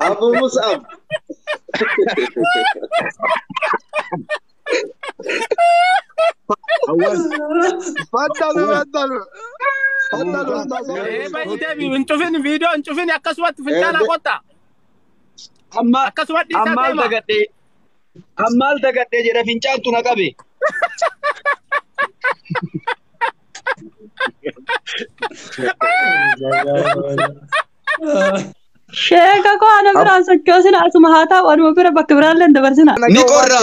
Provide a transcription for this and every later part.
Abu Mus'ab. Awwal. Faddalu faddalu. Faddalu ustaz. Bayi deebi hin cufin viidiyoo hin cufin akkasumatti fincaanaa qotta. Amma Akkasumatti dhiisaa ammaal deema. dagadhee ammaal dagadhee jedha fincaantu na qabe. Sheeka koo ana biraan sochoosina asuma haa ta'u anuma bira bakka biraallee hin dabarsina. Ni qorra.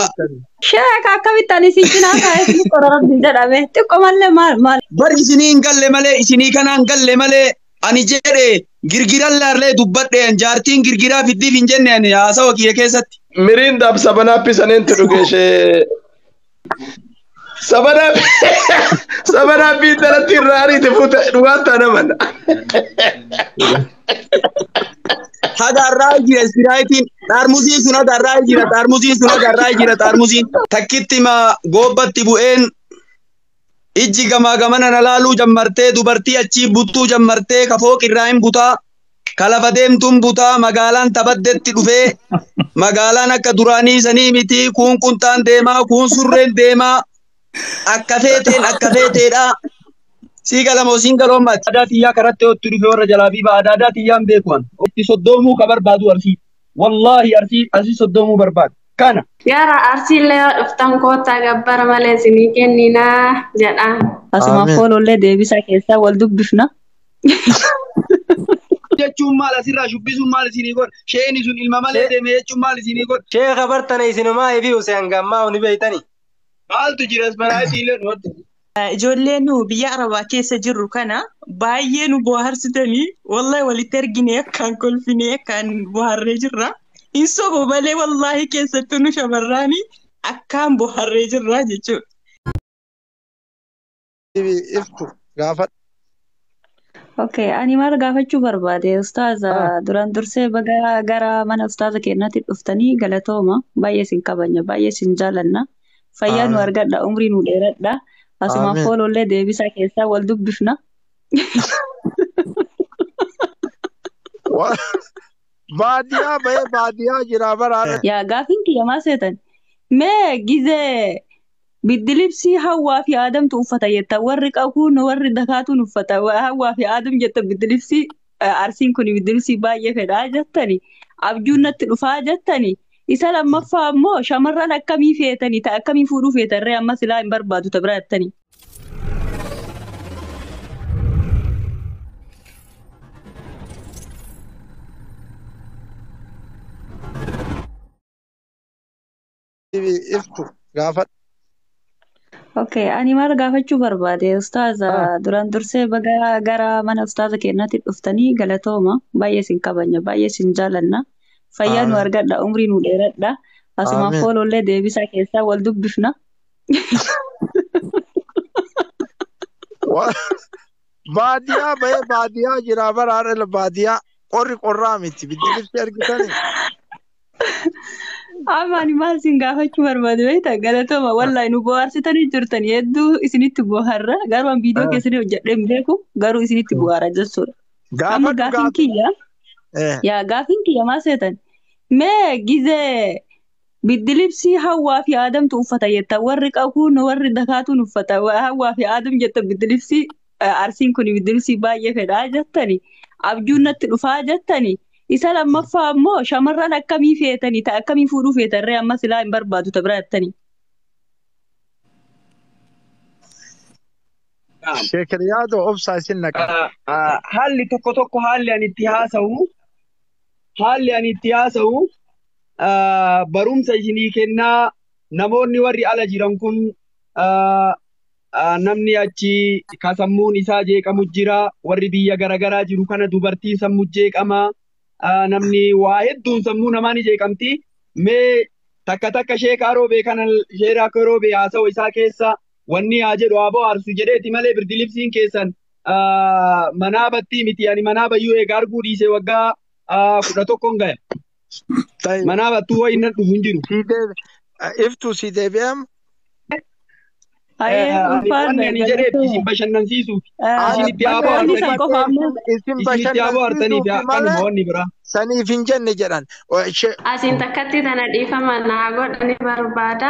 Sheeka akkamitti ani si cinaa taa'ee ni qorra rabbiin jedhame xiqqoo mallee maal maal. Bar isinii hin galle malee isinii kanaan galle malee ani jedhe girgiran laarlee dubbadhe jaartiin girgiraa fiddiif hin jenne ani haasawa kiyya keessatti. Mirindaaf sabanaappi saneentu dhuge ishee. Sabanaappi sabanaappi intalatti irraa ariite fuute dhugaan taana mana. Haga irraa jira istiraayitiin xaarmuziin sun haga irraa jira xaarmuziin sun haga irraa jira xaarmuziin takkitti ma goobbatti bu'een ijji gamaa gamana na laaluu jammartee dubartii achii buttuu jammartee ka fooq irraa hin butaa ka lafa deemtuun butaa magaalaan tabaddetti dhufee magaalaan akka duraanii sanii miti kuun qunxaan deemaa kuun surreen deemaa akka feeteen akka feeteedha. Sii galamoo siin galoommaati. Aadaa tiyyaa karatti otti dhufe warra jalaa fi aadaa aadaa tiyyaan beekuan. Itti soddoomuu ka barbaadu arsii. Wallaahi arsii asii soddoomuu barbaadu. Kana. Gara arsiillee yoo dhuftan koottaa gabbara malee isinii kenninaa jedha. Asuma Amiin. foolollee deebisaa keessaa wal dubbifna. Jechuun maal asirraa shubbisuun maal isinii godha? Sheeni sun ilma malee deeme jechuun maal isinii godha? Sheekha bartana isinumaa ifi Hussein gammaa huni beeytani. Maaltu jira asmaraatii illee nutti. Ijoollee nu biyya Arabaa keessa jirru kana baay'ee nu bohaarsitanii wallahi walitti argine akkaan kolfinee akkaan bohaarree jirra. Hin sobu malee wallahi keessattuu nu shamarraanii akkaan bohaarree jirra jechuudha. Iftu gaafadhu. Okay, ani maal gaafachuu barbaade ustaaza duraan dursee baga gara mana ustaaza keenyaatti dhuftanii galatooma baay'ee isin kabajna baay'ee isin jaalanna fayyaa nu Amiin. argadha umrii nu dheeradha asuma Amiin. foolollee deebisaa keessaa wal dubbifna. Baadiyyaa bahee baadiyyaa jira bara. Yaa gaafiin kiyya maal seetan mee gizee biddilibsii hawwaa fi aadamtu uffata jetta warri qabuun warri dakaatuun uffata hawwaa fi aadam jetta biddilibsii arsiin kun biddilibsii baay'ee fedhaa jettani abjuun natti dhufaa jettani isa lammaffaa immoo shamarran akkamii feetanii ta akkamii fuudhuu feetan ree amma silaa hin barbaadu ta biraa jettani. Iftu gaafadhu. Okay, ani maal gaafachuu barbaade ustaaza duraan dursee baga gara mana ustaaza keenyaatti dhuftanii galatooma baay'ee isin kabajna baay'ee isin jaalanna fayyaa nu Amiin. argadha umrii nu dheeradha asuma Amiin. foolollee deebisaa keessaa wal dubbifna. Baadiyyaa bahee baadiyyaa jira bara baadiyyaa qorri qorraa miti biddilibsi argitanii. Amma ani maal isin gaafachuu barbaade beektaa galatooma wallahi nu bohaarsitanii jirtanii hedduu isinitti bohaarra garuu an viidiyoo keessanii hojjedhee hin beeku garuu isinitti bohaara jechuudha. Amma Gaafadhu gaafiin gaafadhu. kiyya yaa gaafiin kiyya maal seetan mee gizee biddilibsii hawwaa fi aadamtu uffata jetta warri qabuun warri dakaatuun uffata hawwaa fi aadam jetta biddilibsii arsiin kun biddilibsii baay'ee fedhaa jettani abjuun natti dhufaa jettani isa lammaffaa immoo shamarran akkamii feetanii ta akkamii fuudhuu feetan ree amma silaa hin barbaadu ta biraa jettani. Sheekh Riyaadoo obsaa isin naqa. Haalli tokko tokko haalli ani itti haasa'u haalli ani itti haasa'u barumsa isinii kennaa namoonni warri ala jiran kun namni achi ka sammuun isaa jeeqamu jira warri biyya garaagaraa jiru kana dubartiin sammuu jeeqama namni waa hedduun sammuu namaa ni jeeqamti mee takka takka sheekaa roobee kana sheekaa roobee haasa'u isaa keessa wanni haa jedhu haa bohaarsu jedheeti malee birdilibsiin keessan manaa battii miti ani manaa bayyuu eega arguu dhiise waggaa 11 gaya. Manaa battuu wayi nan dhufu hin jiru. Iftu si deebi'am. Hayee ulfaadha Wanni ani jedheef galatoo. isin bashannansiisuuf isin itti haa Wanni bohaartaniif san qofa ammoo Isin isin itti haa bohaartaniif bashannansiisuuf kanuma malee wanni biraa. saniif hin jenne jedhan. Asiin takkatti tana dhiifama naa godhani barbaada.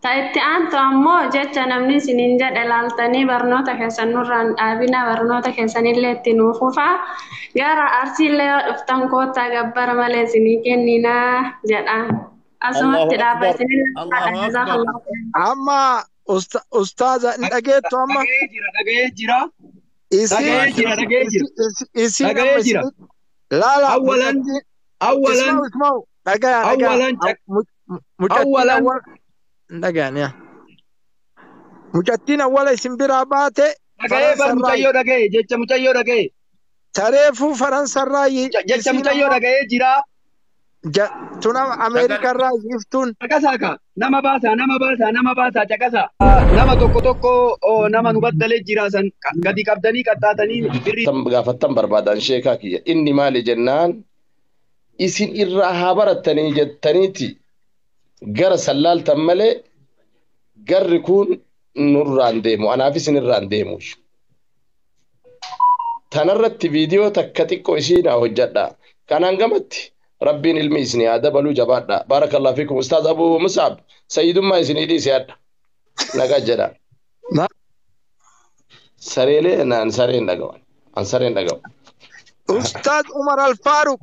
Ta itti aantu ammoo jecha namni isiniin jedhe laaltanii barnoota keessan nurraan dhaabina barnoota keessanillee itti nuuf fufaa. Gara Arsiillee yoo dhuftan koottaa gabbara malee isinii kenninaa jedha. Asumatti Allahu dhaaba akbar. isinillee Allahu akbar. jazakallahu. Amma ustaaza hin dhageettu amma Dhaga'ee jira dhaga'ee jira isiin dhaga'ee jira dhaga'ee jira isiin amma dhaga'ee jira. isin laala Awwalan mucattiin awwalan isma'u isma'u dhagaya dhagaya awwalan mucattiin awwalan awwala dhagayan yaa mucattiin awwala isin biraa baate dhaga'ee bar Faransarraa mucayyoo dhaga'ee jecha mucayyoo dhaga'ee tareefuu Faransarraa jecha isiin mucayyoo ammoo dhaga'ee jira. tuna Ameerikarraa iftuun Caqasaa ka nama baasaa nama baasaa nama baasaa caqasaa. Nama tokko tokko nama nu baddalee jira san gadi qabdanii qaxxaatanii birrii Gaafattan barbaadan sheekaa kiyya. Inni maali jennaan isin irraa haa barattanii jettaniiti gara sallaaltan malee garri kun nurraan deemu anaaf isin irraan deemu. Tanarratti viidiyoo takka xiqqoo isiin haa hojjedha. Kanaan gamatti rabbiin ilmi isinii haa dabaluu jabaadha. Baarakallahu fiikum Ustaaz Abuu Musaab sayyidummaa isinii dhiise hadha. Nagaa jedha. Sareelee naan sareen dhagawan. An sareen dhagawan. Ustaaz Umar Al-Faaruq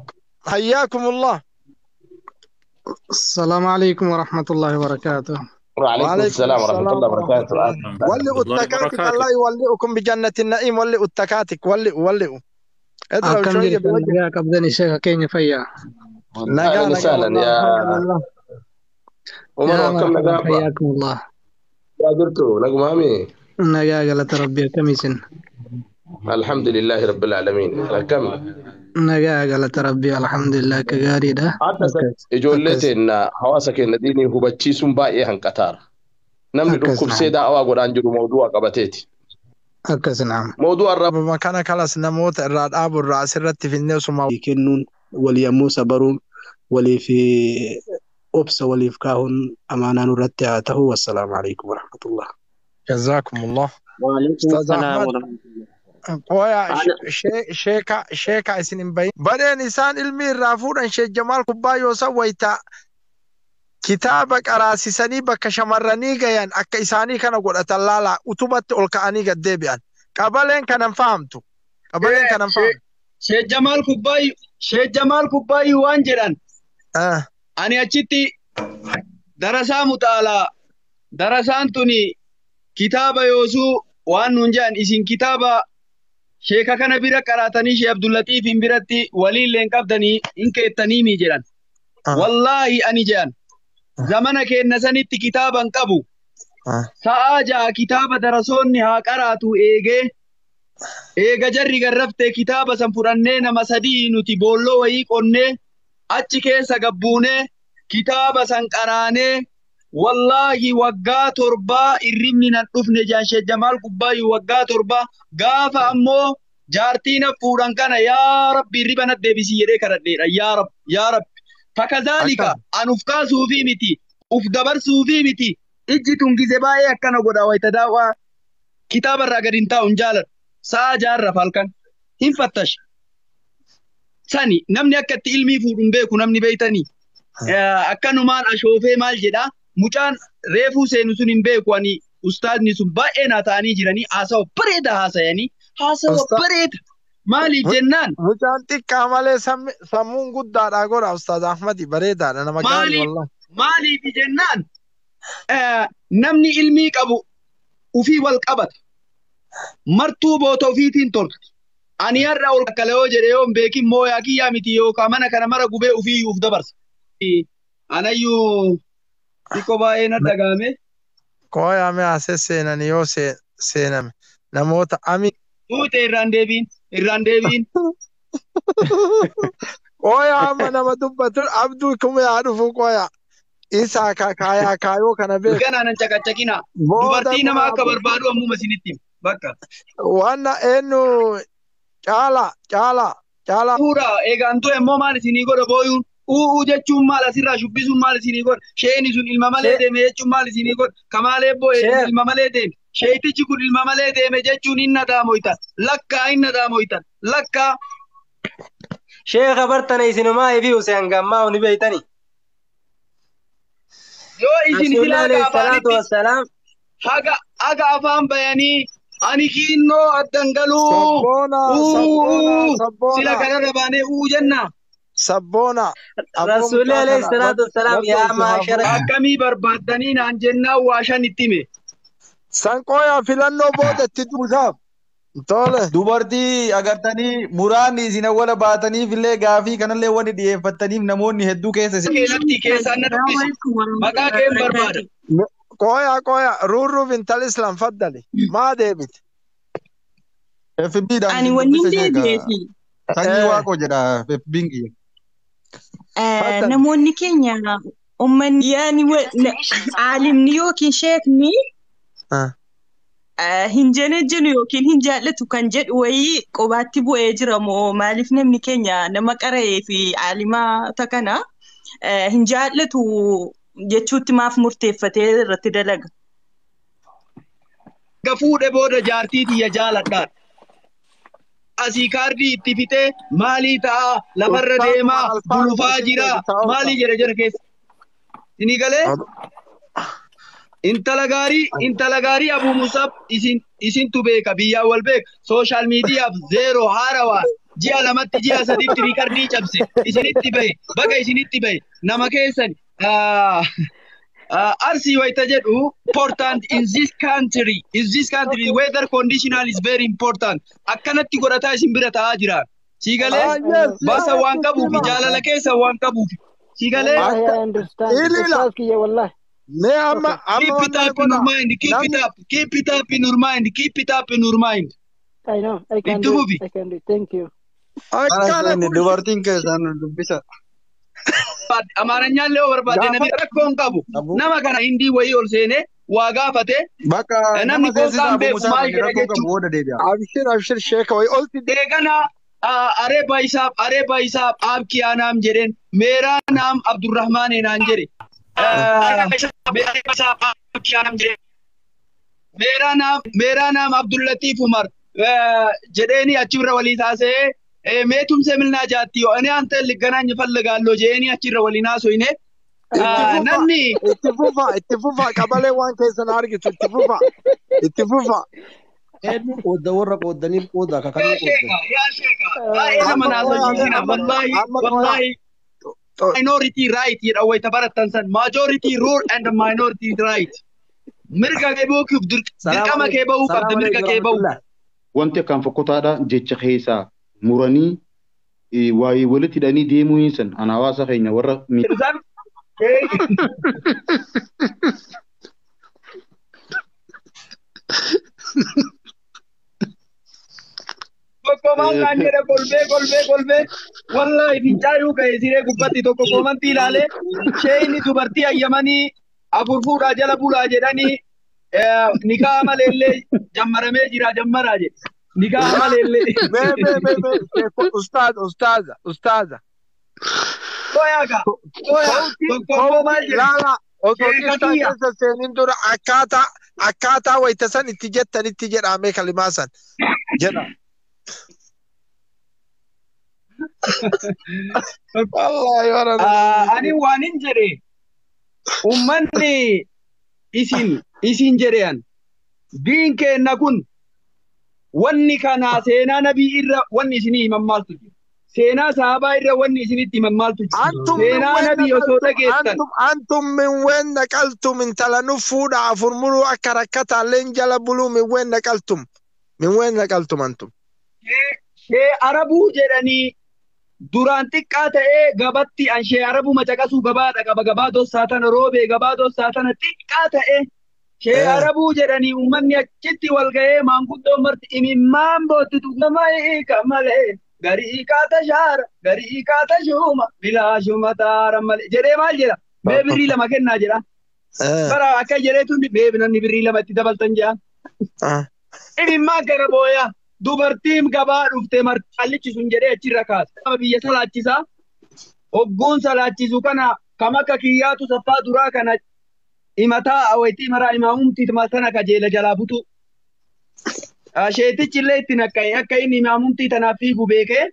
hayyaakumullah. السلام عليكم ورحمة الله وبركاته. وعليكم وعليكم السلام ورحمة السلام الله ورحمة وبركاته. الله. ولئوا الله التكاتك وبركاته. الله يولئكم بجنة النعيم ولئوا التكاتك ولئوا ولئوا اضرب أكم شوية جرت بوجهك. نجا قبضني شيخ كيني فيا. نجا أهلا نجا وسهلا والله يا الحمد لله. عمر يا وكم مرحبا نجا حياكم الله. يا درتو نقوم أمي. نجا قالت ربي كميسن. الحمد لله رب العالمين. كم نجا قالت ربي الحمد لله كغاري ده. Ijoollee teenna hawaasa keenya diinii hubachiisuun baay'ee hanqataara. Namni Akkas dhukkubsee naam. daawaa godhaan jiru mawdu'a qabateeti. Akkas naam. Mawdu'a irraa Sababa kana kalas namoota irraa dhaabu irraa asirratti finnee osuma kennuun walii ammoo sabaruun waliif obsa waliif kaahuun amaanaa nurratti haa ta'u. Wassalaamu alaikum warahmatullah. Jazakumullah. وعليكم Ustaaz السلام Ahmad ورحمة الله. qoya أنا sheeka sheeka isin hin bahin. Badeen isaan ilmi irraa fuudhan Sheekh Jamaal Kubbaa yoo san wayita kitaaba qaraasisanii bakka shamarranii gayan akka isaanii kana godhatan laalaa utubatti ol ka'anii gad deebi'an. Qabaleen kanan fahamtu. Qabaleen kanan fahamtu. Sheekh Jamaal Kubbaayi Sheekh Jamaal Kubbaayi waan jedhan ani achitti darasaa muxaalaa darasaan tuni kitaaba yoosuu waan nuun jedhan isin kitaaba sheeka kana bira qaraatanii Sheekh Abdullatiifin biratti waliillee hin qabdanii hin keettaniimi jedhan. Wallaahi ani jedhan zamana keenna sanitti kitaaba hin qabu. Sa'aa ja'a kitaaba darasoonni haa qaraatu eegee eega jarri garraftee kitaaba san fudhannee nama sadii nuti boolloo wayii qonnee achi keessa gabbuunee kitaaba san qaraanee wallaahi waggaa torbaa irribni nan dhufne jaan Sheekh Jamaal Kubbaayyuu waggaa torbaa gaafa ammoo jaartii na fuudhan kana yaa rabbi irriba na deebisii jedhee kadhadheedha yaa rabbi yaa rabbi fakazaalika an uf kaasuufii miti uf dabarsuufii miti ijji tun gize baay'ee akkana godha wayita daawwaa kitaaba irraa gadi hin taa'u hin jaaladhu sa'a jaarra halkan hin fattash sani namni akka itti ilmii fuudhu hin beeku namni beeytanii akkanumaan ashoofee maal jedhaa mucaan reefuu seenu sun hin beeku ani ustaazni sun baay'ee naa ta'anii jiranii haasawa bareeda haasayanii haasawa bareeda maaliif jennaan Mucaan xiqqaa malee sammuun guddaadha godha Ustaaz Ahmadi bareedaadha nama gaarii maaliif wallahi. maaliif jennaan namni ilmii qabu ufii wal qabata martuu boota ufiitiin tolti ani har'a ol kakkala yoo jedhe yoo hin beekin mooyaa kiyyaa miti yookaan mana kana mara gubee ufii uf dabarsa. Anayyuu xiqqoo baay'ee na dhagahame. Qoya mee asee seenani yoo seename namoota ami. Tuute irraan deebiin irraan deebiin. Qoya amma nama dubbatu abduu kuma yaa dhufu qoya. Isaa kaayaa kaayoo kana beeku. Ganaa nan caqacaqina. Booda Dubartii nama kun akka barbaadu ammuma isinitti hima. Bakka. Wanna eenyu caala caala caala. Fuudha eegaan ture immoo maal isinii godha booyuun u'uu jechuun maal asirraa shubbisuun maal isinii godha sheeni sun ilma malee deeme jechuun maal isinii godha kamaalee boo'e ilma malee deeme Sheetichi kun ilma malee deeme jechuun hin nadaamoytan. Lakkaa hin nadaamoytan. Lakkaa. Sheekha bartana isinumaa fi Hussein gammaa ni beeytani. Yoo isin Rasuulli silaa alayhi salaatu gaafaanitti wassalaam haga afaan bayanii ani kiinnoo addan galuu Sabboona, sabboona, uu sila sabboona, kanarra baanee uu jenna. sabboona. Abboo Rasuulli mucaa alayhi kana salaatu wassalaam rabbi yaa isin haa maashara fuudhu. Akkamii barbaaddanii naan jennaan waa shan itti hime. Sanqooyaa filannoo booda itti Musaaf tole. dubartii agartanii muraanni isin awwala baataniif illee gaafii kanallee wanni dhiyeeffattaniif namoonni hedduu keessa isin. Keenatti keessaan na dubbisi. Maqaa keen barbaada. Qooyaa qooyaa ruurruuf intal islam faddali. Maa deebite? FB dhaan Ani isin wanni dubbisa sheeka. deebi'eefi Sanyii waaqoo jedha FB'n kiyya. Faddali. namoonni keenya ummanni yaani aalimni yookiin sheekni hin jenejjenu yookiin hin jaallatu kan jedhu wayii qobaatti bu'ee jira moo maaliif namni keenya nama qara'ee fi aalima kana hin jaallatu jechuutti maaf murteeffatee irratti dalaga. Ga fuudhe booda jaartii tiyya jaaladhaan. Asii kaardii itti fixee maalii ta'a lafarra Ustaaz deemaa Alfaan gulufaa isin jira deebisa obsa. maalii jedhe jara keessa. Inni galee intala gaarii Abuu Musab isin isintu beeka biyyaan wal beeka sooshaal miidiyaaf zeeroo haarawaa ji'a lamatti ji'a saditti riikardii cabse isinitti bahe baga isinitti bahe nama keessan Arsii wayita jedhu important in this country weather conditional is very important akkanatti godhataa isin bira taa'aa jira. Sii galee Ah, yes, basa yes, waan qabuufi hima. jaalala keessa waan qabuufi sii galee Akka ilila. Mee amma amma keep it wanni up in your godha. mind keep it Namni up keep it up in your mind keep it up in your mind itti fufi. Mana akkana isheen kun dubartiin keessaan dubbisa. Amaaranyaan yoo barbaade gaafa namni rakkoo hin qabu. Nama kana hindii wayii ol seenee waa gaafate Bakka namni nama seensisa qoonqaan Abuu beeku Musaaf maal ani jedha rakkoo qabu jechuudha. booda deebi'a. abshir abshir sheeka wayii olti Deegana aree baayisaaf aree baayisaaf aabkiyaa naam jedheen meeraa naam Abdurrahmaan naan jedhe. Meeraa naam Abdullatiif Umar jedheeni achirra walii taasee meetumsee milnaa jaatti yoo ani ante ligganaan falagaalloo jedheeni achirra walii naasoyne. itti fufa Namni itti fufa itti fufa qabalee waan keessan argitu itti fufa itti fufa. Eenyu qoodda warra qooddaniif qooda akka yaa kamii qooddan. sheeka yaa sheeka baay'ee nama Amma qooyaa naasojjiisina amma wallaahi amma qooyaa wallaahi minority right jedha wayita barattan san majority rule and minority right mirga kee bahuuf Salaam dirqama kee alaikum. bahuu qabda Salaam mirga alaikum kee bahuu. warahmatullah. Wanti akkaan fokkotaadha jecha keessaa muranii waa'ee walitti hidhanii deemuu hin san an hawaasa keenya warra Isaan tokko maal naan jedhe kolbee kolbee kolbee wallaahi fincaayuu ka'e siree gubbatti tokko koomantii ilaalee sheeyni dubartii ayyamanii afur fuudhaa jala bulaa jedhanii nikaa maleellee jammaramee jira jammaraa jedhe nikaa maleellee. Mee mee mee mee sheeko ustaaza ustaaza ustaaza. Tooyaa tooyaa Kowti tokko immoo maal kowti jedhe laala osoo sheeka qissaa kiyya keessa seenin dura akkaataa akkaataa wayita san itti jettanitti jedhamee kalimaa san jedha. Wallaahi warra Ani waan hin jedhe ummanni isin isin jedhean diin keenna kun wanni kanaa seenaa nabii irra wanni isinii himan maaltu jira seenaa sahabaa irra wanni isinitti himan maaltu jira Antum min seenaa wen nabii osoo naqaltum dhageettan antum antum min wen naqaltum intala nu fuudha afur muruu akka rakkataalleen jala buluu min wen naqaltum min wen naqaltum antum. shee arabuu jedhanii duraan xiqqaa ta'ee gabatti an shee arabuu macaqasuu gabaadha qaba gabaa dostaa tana roobee gabaa dostaa tana xiqqaa ta'e shee arabuu jedhanii uummanni achitti wal ga'ee maanguddoon marti imimmaan boottitu gama malee garii kaata shaara garii kaata shuuma bilaashuma taara malee jedhee maal jedha mee birrii lama kennaa jedha bara akka jedheetu mee namni birrii lama itti dabaltan jedha imimmaan kana booyaa dubartiin gabaa dhufte marti sun jedhee achirra kaasa. Nama biyya salaachisaa hogguun salaachisu kana kam akka kiyyaatu saffaa duraa kana Himataa awwayitii maraa imaamumti tana kajeela jalaa butu. Sheetichi illee itti naqqa'e akka inni imaamumtii tanaaf fiigu beekee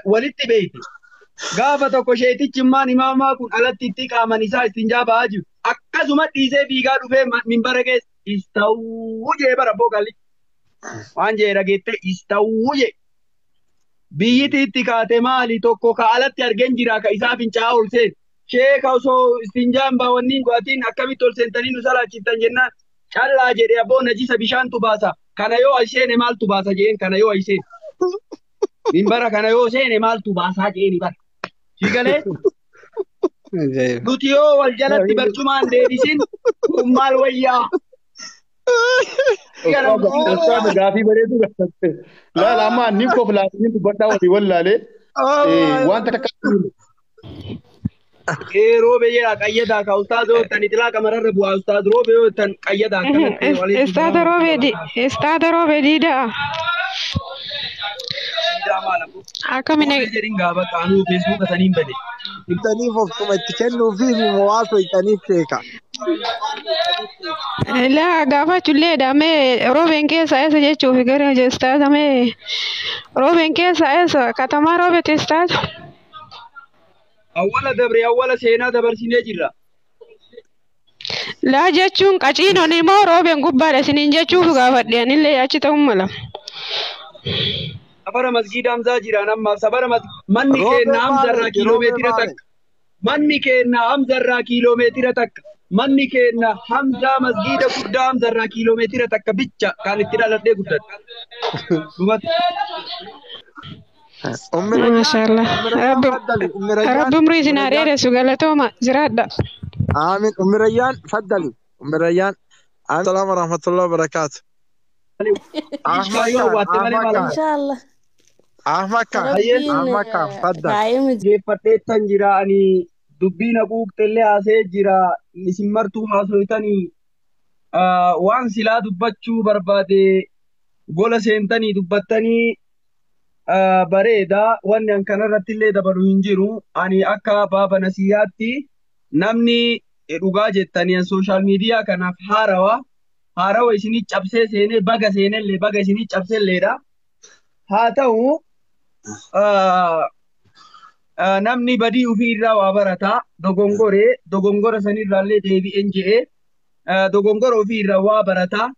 walitti beekte. Gaafa tokko sheetichi immaan imaamaa kun alatti itti qaaman isaa ittiin jaaba'aa jiru. Akkasuma dhiisee fiigaa dhufee minbara keessa istawuu jee bara bookalli. Waan jee dhageette istawuu jee. Biyyiti itti kaate maali tokko ka alatti argeen jira ka isaa fincaa'aa ol seen. Sheeka osoo istinjaan baawwanniin go'atiin akkamitti ol seentanii nu salaachiftan jennaan callaa jedhe abboo najisa bishaantu baasa. Kana yoo asheene maaltu baasa jeen kana yoo asheene. Minbara kana yoo seene maaltu baasaa jeeni bara. Siigalee nuti yoo wal jalatti barcumaan deebisin kun maal wayyaa? Ustaaza gaafii bareedu gaafatte. Laala amma ni koflaatanii dubbadhaa walii wallaalee wanta takka. Roobe jedha qayyadaa ka ustaaza yoo ta'an itilaa qamararra bu'aa ustaaz roobe yoo ta'an qayyadaa akkanatti walitti. Istaada roobee diidaa. Akkamina. Jedhin gaafa qaanuu feesbuuka saniin bade. Itaniif oftuma itti kennuu fi hawaasa itaniif beeka. Laa gaafachuullee mee roobeen keessa eessa jechuuf gara istaada mee roobeen keessa eessa katamaa roobeeti istaada. Awwala dabre awwala seenaa dabarsinee jirra. Laa jechuun qaciinoon immoo roobeen gubbaadha isiniin jechuuf gaafadhe anillee achi ta'uu mala. Safara masgiida Hamzaa jiraan ammaaf safara manni keenna Hamzarraa kiiloomeetira takka. Manni keenna Hamzarraa kiiloomeetira takka. Manni keenna Hamzaa masgiida guddaa Hamzarraa kiiloomeetira takka bicha kan itti dhaladhee guddadhe. Maashaallah. Rabbi umrii isin haa dheeressu galatooma jiraadha. Aamin. Ummi Rayyaan faddali. Ummi Rayyaan. Assalamu warahmatullahi wabarakatuh. Inshallah. Ahmad Khan. Ahmad Khan faddal. Geeffadheettan jira ani dubbiin haquuqxellee haasee jira isin martuu haasoytanii waan silaa dubbachuu barbaade gola seentanii dubbattanii bareeda wanni an kanarratti illee dabalu hin jiru ani akka baaba nasiyaatti namni dhugaa jettanii an sooshaal miidiyaa kanaaf haarawa haarawa isinii cabsee seenee baga seenellee baga isinii cabselleedha haa ta'u namni badii ofii irraa waa barata dogongoree dogongora sanirraallee deebi'een je'ee dogongora ofii irraa waa barata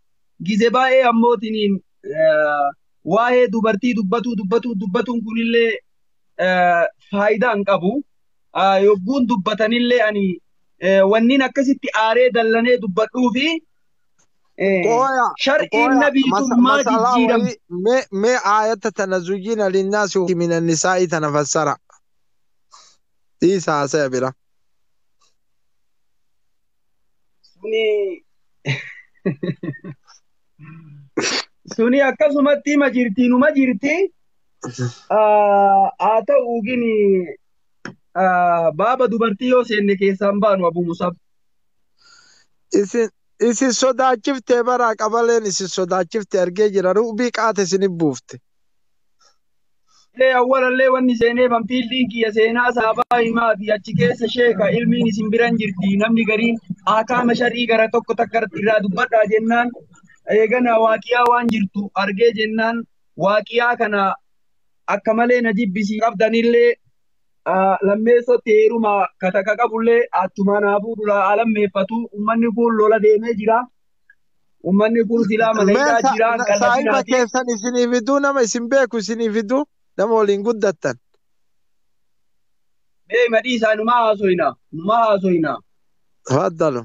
gize baay'ee ammootiniin waa'ee dubartii dubbatuun kunillee faayidaa hin qabu. Yogguun dubbatanillee ani wannin akkasitti aaree dallanee dubbadhuu fi shar'iin nabiitummaa jijjiiramte. Mee aayata tana zuyyina linnaasi min annisaa'i tana fassara. Dhiisa haasaya bira. Suni akkasumatti hima jirti numa jirti. Haa ta'u gini baaba dubartii yoo seenne keessaan baanu Abu Musab. Isin sodaachiftee bara qabaleen isin sodaachifte argee jira ruubii qaate isin buufte. Awwalallee wanni seenee banfiildiin kiyya seenaa saabaa himaa fi achi keessa sheeka ilmiin isin biran jirti namni gariin akaama sharii gara tokko takka irraa dubbadhaa jennaan eegana waaqiyaa waan jirtu argee jennaan waaqiyaa kana akka malee na jibbisii qabdanillee lammeessootti heeruma kataka qabullee achuma naafuu dura alammeeffatu uummanni kun lola deemee jira. Uummanni kun silaa maleedaa jira. Saahiba keessan isinii fiduu nama isin beeku isinii fiduu nama waliin guddattan. Mee madii isaa numaa haasoyna numaa haasoyna. Tafaddalu.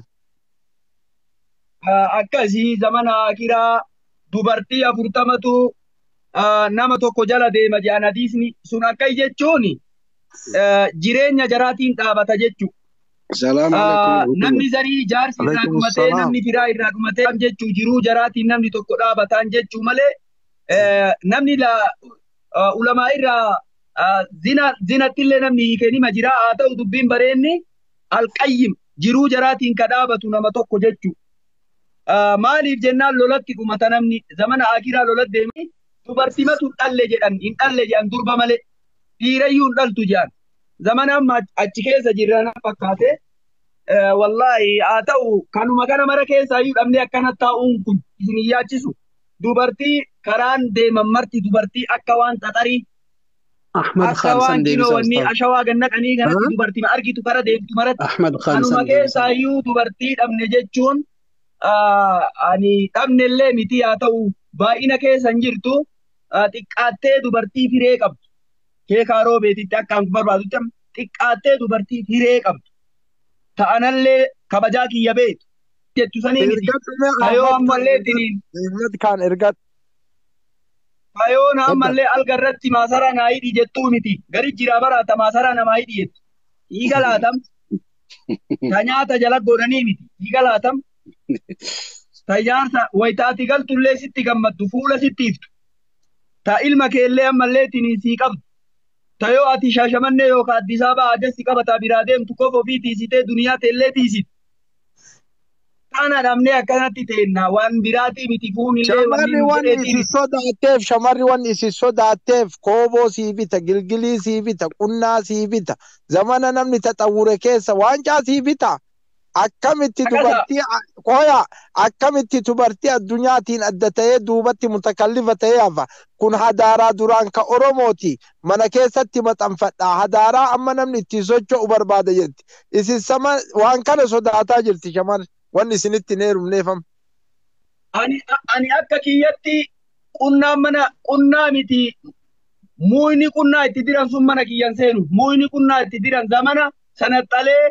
Akkasii zamana akiraa dubartii 40tu nama tokko jala deema jedhan hadiisni sun akka jechuun jireenya jaraatiin dhaabata jechuudha. Namni zarii jaarsi irraa dhumatee namni firaa irraa dhumatee jechuu jiruu jaraatiin namni tokko dhaabataan jechuu malee namni ulamaa irraa zinattillee namni hiikee nima jira haa ta'u dubbiin bareenni alqayyim jiruu jaraatiin ka dhaabatu nama tokko jechuu. Maaliif jennaan lolatti dhumata namni zamana akiraa lolatti deemee dubartimatu dhalle jedhan hin dhalle jedhan durba malee dhiirayyuu hin dhaltu jedhan. Zamana amma achi keessa jirran fakkaate Wallaahi haa ta'u kanuma kana mara keessaa iyyuu dhabnee akkana taa'uun kun isin hin yaachisu. Dubartii karaan deeman marti dubartii akka waan xaxarii Ahmad akka Khan waan san kinoo deebisa wanni ustaaz. ashawaa gannaqanii kanatti dubartii argitu kara deemtu maratti Ahmad Khan kanuma san deebisa. keessaa iyyuu dubartii dhabne jechuun ani dhabnellee miti haa ta'u baay'ina keessa hin jirtu xiqqaattee dubartii firee qabdu. Keekaa roobeetitti akka an barbaadutti xiqqaattee dubartii firee qabdu. Ta'anallee kabajaa kiyya beektu jettu sanii miti. Ergadhu mee Kayoo Ahmad Khan ammallee ergadhu. tiniin Ahmad Khan ergadhu. kayoon Ergadhu. ammallee alga irratti maasaraa naa hidhi jettuu miti. Gari jiraa baraata maasaraa namaa hidhi jettu. Dhiiga laatam. Ta nyaata jala godhanii miti. Dhiiga laatam. Ta ijaarsa wayitaati galtullee sitti gammaddu fuula sitti iftu. Ta ilma keellee ammallee tiniin sii qabdu. Ta yoo ati shaashamannee yookaan Addis Ababaa adessi qabataa biraa deemtu kofa ofii tiisitee duniyaa teellee tiisitu. Kana dhabnee akkanatti teenna waan biraatii miti fuunillee wanni Shamarri nu wanni jedheetii isin miti. sodaatteef shamarri wanni isin sodaatteef kooboo sii bita, gilgilii sii bita, qunnaa sii bita. Zamana namni taxawwure keessa waancaa sii bita. Akkamitti Akkasa dubartii qoya akkamitti dubartii addunyaatiin adda ta'ee duubatti mutakallifa ta'ee hafa. Kun hadaaraa duraan ka Oromooti. Mana keessatti maxxanfadha. Hadaaraa amma namni ittiin socho'u barbaada jetti. Isin sama waan kana sodaataa jirti shamarri. Wanni isinitti hin heerumneefam. ani akka kiyyatti qunnaa mana qunnaa miti muuyni qunnaa itti diran sun mana kiyyan seenu muuyni qunnaa itti diran zamana sanaxalee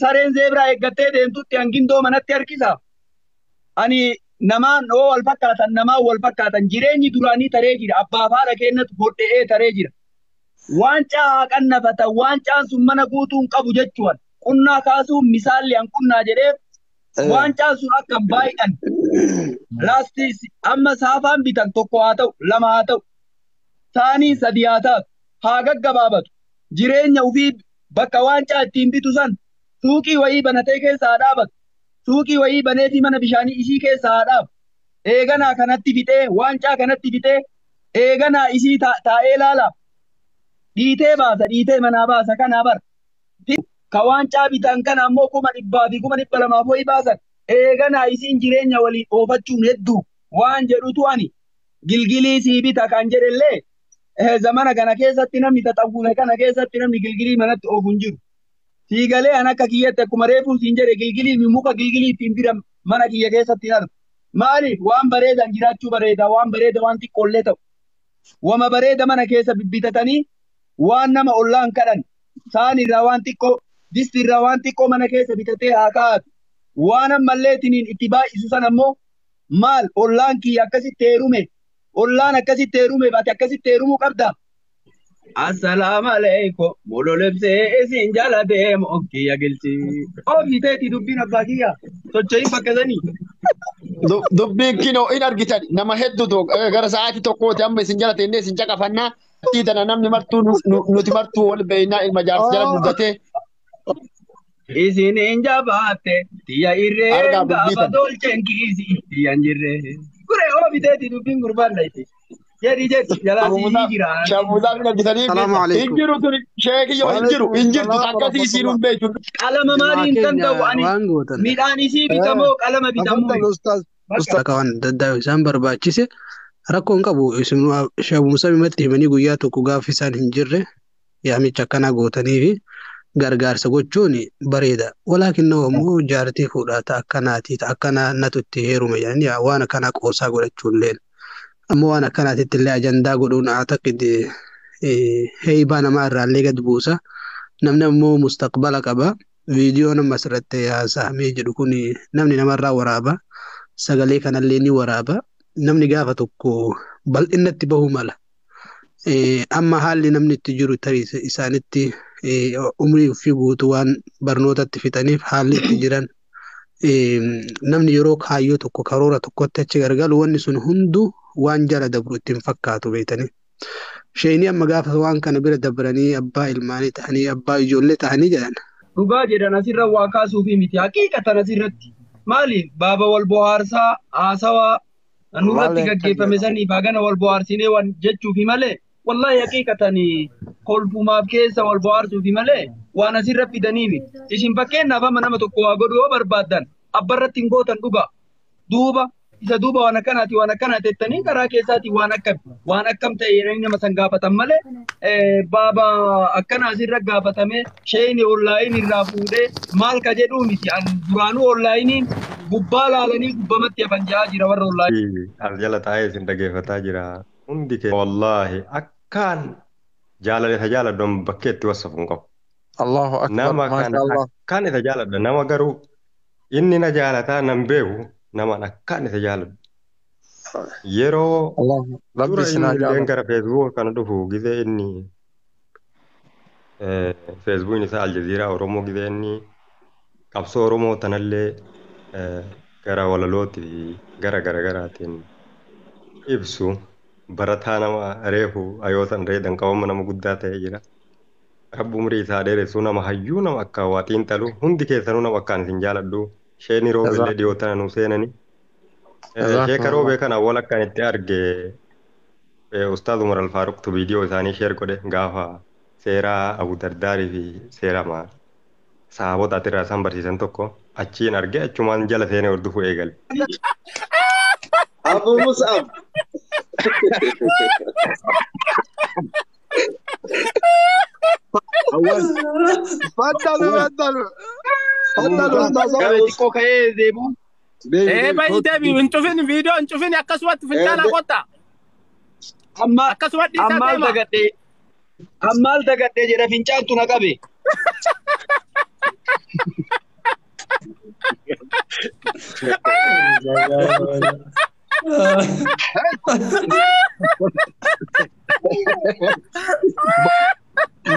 sareen zeebraa eeggattee deemtutti hangindoo manatti harkisa. Ani namaan oo wal fakkaatan namaan wal fakkaatan jireenyi duraanii taree jira abbaa fi haadha keenyatu hodhe'ee taree jira. Waancaa haa qannafatan waancaan sun mana guutuun qabu jechuun qunnaa kaasuun misaalli an qunnaa jedheef waancaan sun akka hin baay'an. Laastis amma saafaan bitan tokko haa ta'u lama haa ta'u saanii sadi haa taatu haa gaggabaabatu jireenya ofii bakka waancaa ittiin bitu san suuqii wayii banatee keessa haa dhaabatu suuqii wayii baneetii mana bishaanii isii keessa haa dhaabu eeganaa kanatti fixee waancaa kanatti fixee eeganaa isii taa'ee laala dhiitee baasa dhiitee manaa baasa kanaa bara ka waancaa bitan kana ammoo 500,000 fi 200,000 wayii baasan eeganaa isiin jireenya waliin oofachuun hedduu waan jedhutu ani gilgilii sii bita kan jedhellee zamana kana keessatti namni taxawwure kana keessatti namni gilgilii manatti oofu hin jiru. Siigalee an akka kiyyatti akkuma reefuu siin jedhe gilgilii muka gilgilii ittiin diran mana kiyya keessatti hin argu. Maaliif waan bareedan jiraachuu bareeda waan bareeda waan xiqqoollee ta'u. Wama bareeda mana keessa bibbitatanii waan nama ollaan kadhan saan irraa waan xiqqoo disti irraa waan xiqqoo mana keessa bitatee haa kaa'atu. Waan ammallee tiniin itti baay'isu san ammoo maal ollaan kiyya akkasitti heerume ollaan akkasitti heerume baate akkasitti heerumuu qabda. Assalaamu alaikum mololebsee isin jala deemu kiyya gilchi. Oofiteeti dubbiin abbaa kiyya socho'iin bakka sanii. Dubbiin kinoo in argitan nama hedduutu gara sa'aatii tokkooti amma isin jala teennee isin caqafannaa. Tana namni martuu nuti martuu wal beeynaa ilma jaarsa jala muddatee. Isiniin jabaatte tiyya irree Argaa dubbii gaafa tana. tolcheen kiisi tiyya hin jirre. Guree oofiteeti dubbiin gurbaan dhayite. Jedhi jedhi jalaa siisii jira. Shamuusaa min argitanii Salaamu hin alaikum. jiru tuni sheekiyyo hin jiru hin jirtu Waalaikum takkasii isiin salaam hin beektu. Qalama Ilmaa maaliin keenya danda'u ani waan gootan. midhaan isii bitamoo qalama bitamoo Tafaddal ustaaz. bakka. Akka waan adda addaa isaan barbaachise rakkoo hin qabu. Shamuusaa himatti himanii guyyaa tokko gaafa isaan hin jirre yaamicha akkanaa gootanii fi gargaarsa gochuun bareeda. Walaakin ammoo jaartii fuudhaa ta'a akkanaatii ta'a akkanaa natu itti heerume jedhanii waan akkanaa qoosaa godhachuullee. Ammoo waan akkanaatitti illee ajandaa godhuun haa takkiti heeybaa namaa irraallee gad buusa. Namni ammoo mustaqbala qaba. Viidiyoon amma asirratti haasa'amee jedhu kun namni namarraa waraaba. Sagalee kanallee ni waraaba. Namni gaafa tokko bal'inatti bahuu mala. Amma haalli namni itti jiru tarii isaanitti umrii ofii guutuu waan barnootatti fixaniif haalli itti jiran namni yeroo kaayyoo tokko karoora tokkotti achi gargalu wanni sun hunduu waan jala dabru ittiin fakkaatu beektanii. Sheenii amma gaafa waan kana bira dabranii abbaa ilmaanii ta'anii abbaa ijoollee ta'anii jedhan. Dhugaa jedhan asirra waa kaasuufi miti haqiiqatan asirratti maaliif baaba wal bohaarsaa haasawaa nurratti gaggeeffame saniif hagana wal bohaarsinee waan jechuufi malee wallahi haqiiqatan kolfumaaf keessa wal bohaarsuufi malee Waan asirra fidanii miti. Isin fakkeenyaaf amma nama tokko waa godhu yoo barbaaddan abbarratti hin gootan dhugaa. Duuba isa duuba waan akkanaati waan akkanaati jettanii karaa keessaatii waan akkam ta'e jedhanii nama san gaafatan malee baaba akkana asirra gaafatame sheeyni onlaayinii irraa fuudhee maal ka jedhuu miti. An duraanuu onlaayiniin gubbaa laalanii gubbamatti hafan ja'aa jira warra onlaayinii. As jala taa'ee isin dhaggeeffataa jira. Hundi kee wallaahi akkaan jaalala isa jaaladhu bakkeetti wasafu hin qabu. Allahu akbar. Nama kana Maasha Allah. akkaan isa jaaladha. Nama garuu inni na jaalataa nan beeku namaan akkaan isa jaaladhu. Yeroo Rabbi dura isin haa inni illeen jaalatu. gara feesbuuka kana dhufu gizee inni feesbuukni isaa Aljazeeraa Oromoo gizee inni qabsoo Oromoo tanallee gara walalootii fi gara garaagaraatiin ibsu barataa nama reefu ayoosan reedan qabama nama guddaa ta'ee jira. Rabbi umrii isaa dheeressu nama hayyuu nama akka waa xiinxalu hundi keessanuu nama akkaan isin jaaladhu. Sheeni roobillee dhiyoo tana nu seenani. Sheeka roobee Jazakumullah. kana awwal akkaan itti arge Ustaaz Umar Alfaaruqtu viidiyoo isaanii sheer godhe gaafa seeraa Abu Dardaarii fi seera sahaabota atirraa isaan barsiisan tokko achiin arge achumaan jala seenee hordofuu eegale. Abu Mus'ab. Awwal. Faddalu faddalu. Faddalu ustaaz. Gabe xiqqoo ka'ee deemu. Ee bayi deebi hin cufin viidiyoo hin cufin akkasumatti fincaanaa qotta. Amma Akkasumatti dhiisaa ammaal deema. dagadhee ammaal dagadhee jedha fincaantu na qabe.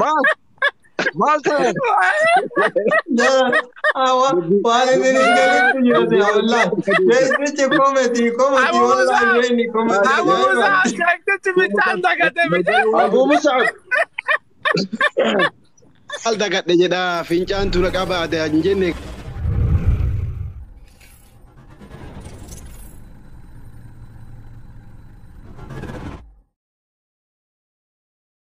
Maal maal ta'e? Waan isin hin galitti jirate wallahi. Jeestichi kometii kometii Abu wallahi Musab. jeeni kometii Abu ajaa'iba. Musab sheektichi fincaan dagate fincaan. Abu Mus'ab. Maal dagadhe jedha fincaantu na qaba hin jenne.